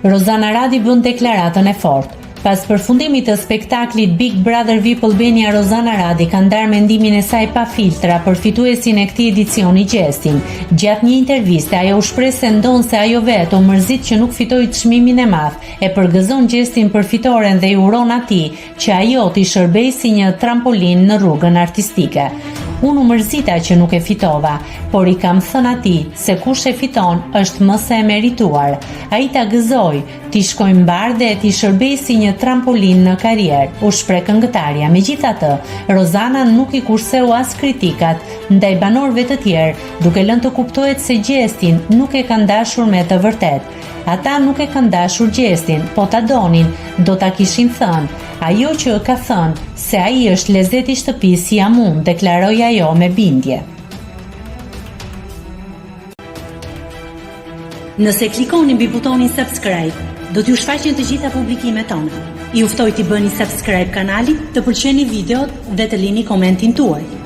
Rozana Radi bën deklaratën e fortë. Pas përfundimit të spektaklit Big Brother VIP Albania Rozana Radi ka ndarë mendimin e saj pa filtra për fituesin e këtij edicioni Gjestin. Gjatë një interviste ajo u shpreh se ndonëse ajo vetë u mërzit që nuk fitoi çmimin e madh, e përgëzon Gjestin për fitoren dhe i uron atij që ajo t'i shërbejë si një trampolinë në rrugën artistike. Unë u mërzita që nuk e fitova, por i kam thënë atij se kush e fiton është më se e merituar. Ai ta gëzojë, t'i shkojë mbarë dhe t'i shërbejë si një trampolinë në karrierë, u shpreh këngëtarja. Megjithatë, Rozana nuk i kurseu as kritikat ndaj banorëve të tjerë, duke lënë të kuptohet se Gjestin nuk e kanë dashur me të vërtetë. Ata nuk e kanë dashur Gjestin, po ta donin, do ta kishin thënë. Ajo që ka thënë se ai është lezeti i shtëpisë jam unë, deklaroi ajo me bindje. Nëse klikoni mbi butonin subscribe, do t'ju shfaqen të gjitha publikimet tona. Ju ftoj t'i bëni subscribe kanalit, të pëlqeni videot dhe të lini komentin tuaj.